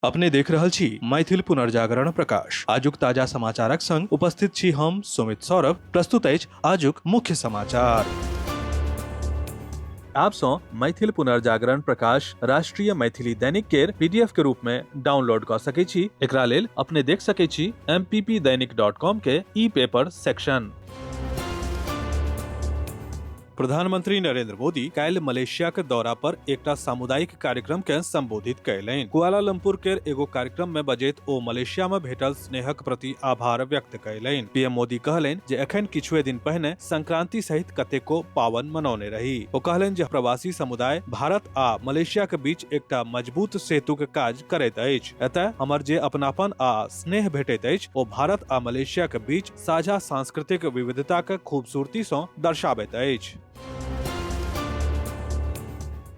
अपने देख रहल छी मैथिल पुनर्जागरण प्रकाश। आजुक ताजा समाचारक संग उपस्थित छी हम सुमित सौरभ। प्रस्तुत अछि आजुक मुख्य समाचार। आप सँ मैथिल पुनर्जागरण प्रकाश राष्ट्रीय मैथिली दैनिक केर पीडीएफ के रूप में डाउनलोड कऽ सकै छी। एकरा लेल अपने देख सकै छी mppdainik.com के ई पेपर सेक्शन। प्रधानमंत्री नरेंद्र मोदी काल्हि मलेशिया के दौरा पर एकटा सामुदायिक कार्यक्रम के संबोधित कयलनि। कुआलालंपुर के एगो कार्यक्रम में बजैत ओ मलेशिया में भेटल स्नेहक प्रति आभार व्यक्त कयलनि। पीएम मोदी कहलनि जे एखन किछुए दिन पहिने संक्रांति सहित कतेको पावन मनौने रही। ओ कहलनि जे प्रवासी समुदाय भारत आ मलेशिया के बीच एकटा मजबूत सेतु के काज करैत अछि। एतय हमर जे अपनापन आ स्नेह भेटैत अछि ओ भारत आ मलेशिया के बीच साझा सांस्कृतिक विविधता के खूबसूरती सँ दर्शाबैत अछि।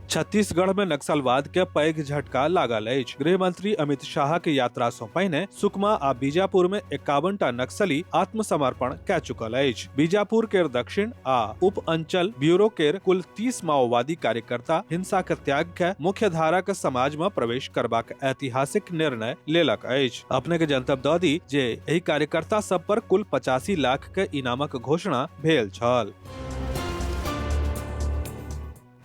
छत्तीसगढ़ में नक्सलवाद के पैघ झटका लागल अछि। गृह मंत्री अमित शाह के यात्रा सँ पहिने सुकमा आ बीजापुर में 51 टा नक्सली आत्मसमर्पण कय चुकल अछि। बीजापुर केर दक्षिण आ उप अंचल ब्यूरो केर कुल 30 माओवादी कार्यकर्ता हिंसा के त्याग के मुख्य धारा के समाज में प्रवेश करबाक ऐतिहासिक निर्णय लेलक अछि। अपने के जनतब दऽ दी जे एहि कार्यकर्ता सब पर कुल 85 लाख के इनामक घोषणा भेल छल।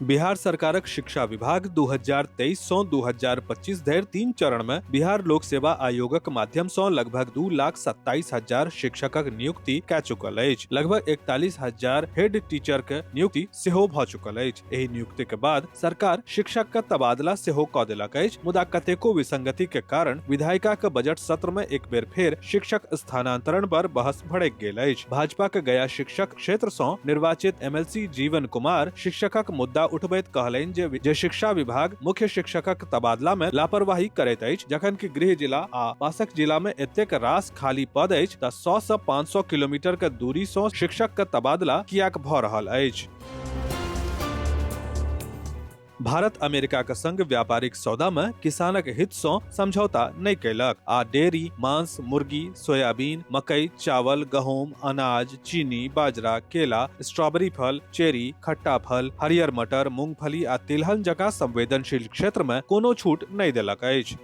बिहार सरकारक शिक्षा विभाग 2023 सँ 2025 धरि 3 चरण में बिहार लोक सेवा आयोगक माध्यम सँ लगभग 2,27,000 शिक्षकक नियुक्ति कय चुकल अछि। लगभग 41,000 हेड टीचर के नियुक्ति सेहो भऽ चुकल अछि। एहि नियुक्ति के बाद सरकार शिक्षक के तबादला सेहो कऽ देलक अछि, मुदा कतेको विसंगति के कारण विधायिका के बजट सत्र में एक बेर फेर शिक्षक स्थानांतरण पर बहस भड़क गेल अछि। भाजपा के गया शिक्षक क्षेत्र सँ निर्वाचित एमएलसी जीवन कुमार शिक्षकक मुद्दा उठबैत कहलनि जे शिक्षा विभाग मुख्य शिक्षकक तबादला में लापरवाही करैत अछि, जखन कि गृह जिला आ पासक जिला में एतेक रास खाली पद अछि त 100 सँ 500 किलोमीटर के दूरी सँ शिक्षक के तबादला कियाक भऽ रहल अछि। भारत अमेरिका के संग व्यापारिक सौदा में किसानक हित सँ समझौता नहि कयलक आ डेयरी, मांस, मुर्गी, सोयाबीन, मकई, चावल, गहूम, अनाज, चीनी, बाजरा, केला, स्ट्रॉबेरी फल, चेरी, खट्टा फल, हरियर मटर, मूंगफली आ तिलहन जकाँ संवेदनशील क्षेत्र में कोनो छूट नहि देलक अछि।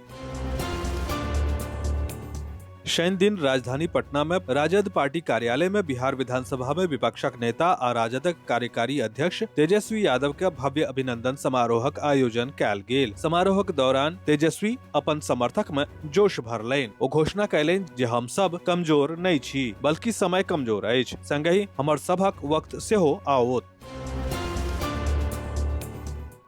शनि दिन राजधानी पटना में राजद पार्टी कार्यालय में बिहार विधानसभा में विपक्षक नेता आ राजदक कार्यकारी अध्यक्ष तेजस्वी यादव के भव्य अभिनंदन समारोहक आयोजन कयल गेल। समारोहक दौरान तेजस्वी अपन समर्थक में जोश भरलनि। ओ घोषणा कयलनि जे हम सब कमजोर नहि छी, बल्कि समय कमजोर अछि, संगहि हमर सभक वक्त सेहो आओत।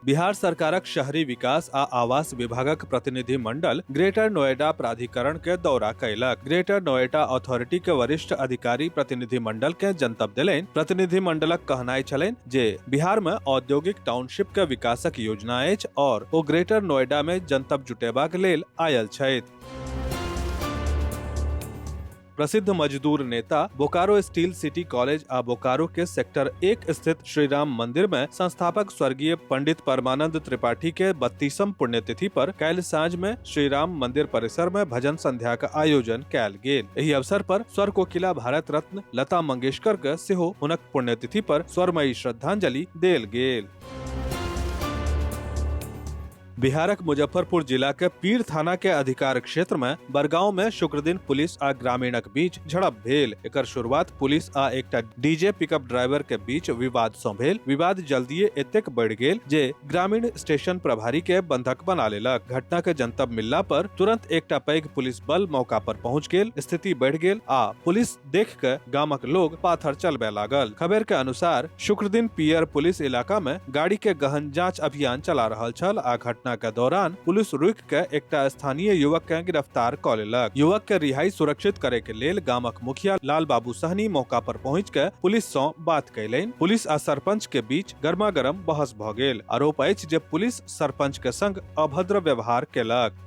बिहार सरकारक शहरी विकास आ आवास विभागक प्रतिनिधि मंडल ग्रेटर नोएडा प्राधिकरण के दौरा कयलक। ग्रेटर नोएडा अथॉरिटी के वरिष्ठ अधिकारी प्रतिनिधि मंडल के जनतब देलनि। प्रतिनिधि मंडलक कहनाइ छलनि जे बिहार में औद्योगिक टाउनशिप के विकासक योजना अछि और ओ ग्रेटर नोएडा में जनतब जुटेबाक लेल आयल छथि। प्रसिद्ध मजदूर नेता बोकारो स्टील सिटी कॉलेज आ बोकारो के सेक्टर 1 स्थित श्रीराम मंदिर में संस्थापक स्वर्गीय पंडित परमानंद त्रिपाठी के 32म पुण्यतिथि पर काल्हि साँझ में श्रीराम मंदिर परिसर में भजन संध्या का आयोजन कयल गेल। एहि अवसर पर स्वर कोकिला भारत रत्न लता मंगेशकर के सेहो हुनक पुण्यतिथि पर स्वरमयी श्रद्धांजलि देल गेल। बिहारक मुजफ्फरपुर जिला के पीर थाना के अधिकार क्षेत्र में बरगांव में शुक्रदिन पुलिस आ ग्रामीणक बीच झड़प भेल। एकर शुरुआत पुलिस आ एकटा डीजे पिकअप ड्राइवर के बीच विवाद सँ भेल। विवाद जल्दिए एतेक बढ़ि गेल जे ग्रामीण स्टेशन प्रभारी के बंधक बना लेलक। घटना के जनतब मिलला पर तुरंत एकटा पैघ पुलिस बल मौका पर पहुंच गेल। स्थिति बढ़ि गेल आ पुलिस देख के गामक लोग पाथर चलबे लागल। खबर के अनुसार शुक्रदिन पियर पुलिस इलाका में गाड़ी के गहन जांच अभियान चला रहल छल आ घटना के दौरान पुलिस रुक के एकटा स्थानीय युवक के गिरफ्तार क लेलक। युवक के रिहाई सुरक्षित करे के लेल गामक मुखिया लाल बाबू सहनी मौका पर पहुंच के पुलिस सँ बात कयलनि। पुलिस आ सरपंच के बीच गर्मा गर्म बहस भ गेल। आरोप अछि जे पुलिस सरपंच के संग अभद्र व्यवहार केलक।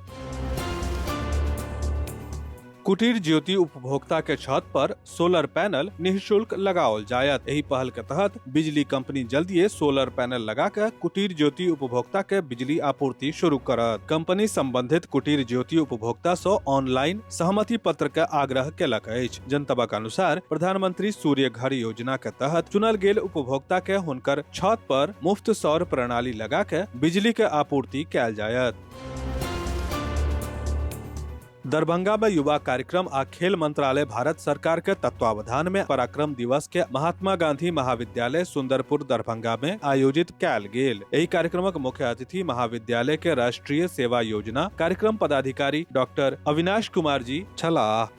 कुटीर ज्योति उपभोक्ता के छत पर सोलर पैनल निःशुल्क लगाओल जायत। एहि पहल के तहत बिजली कंपनी जल्दिए सोलर पैनल लगा के कुटीर ज्योति उपभोक्ता के बिजली आपूर्ति शुरू करत। कंपनी संबंधित कुटीर ज्योति उपभोक्ता सँ ऑनलाइन सहमति पत्र के आग्रह केलक अछि। जनतबक अनुसार प्रधानमंत्री सूर्य घर योजना के तहत चुनल गेल उपभोक्ता के हुनकर छत पर मुफ्त सौर प्रणाली लगा के बिजली के आपूर्ति कयल जायत। दरभंगा में युवा कार्यक्रम आ खेल मंत्रालय भारत सरकार के तत्वावधान में पराक्रम दिवस के महात्मा गांधी महाविद्यालय सुंदरपुर दरभंगा में आयोजित कयल गेल। एहि कार्यक्रमक मुख्य अतिथि महाविद्यालय के राष्ट्रीय सेवा योजना कार्यक्रम पदाधिकारी डॉक्टर अविनाश कुमार जी छलाह।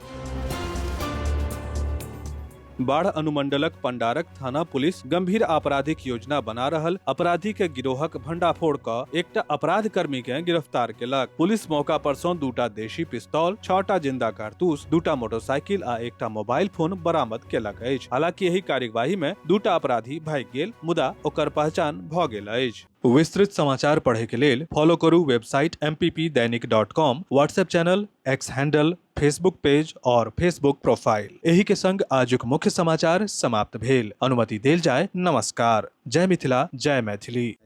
बाढ़ अनुमंडलक पंडारक थाना पुलिस गंभीर आपराधिक योजना बना रहल अपराधी के गिरोहक भंडाफोड़ क एकटा अपराध कर्मी के गिरफ्तार केलक। पुलिस मौका पर सँ दूटा देशी पिस्तौल, 6टा जिंदा कारतूस, दूटा मोटरसाइकिल आ एकटा मोबाइल फोन बरामद केलक अछि। हालांकि एहि कार्यवाही में दूटा अपराधी भागि गेल, मुदा ओकर पहचान भ गेल अछि। विस्तृत समाचार पढ़े के लेल फॉलो करू website mppdainik.com, WhatsApp channel, X handle, Facebook page और फेसबुक प्रोफाइल। एही के संग आजुक मुख्य समाचार समाप्त भेल। अनुमति देल जाय। नमस्कार। जय मिथिला, जय मैथिली।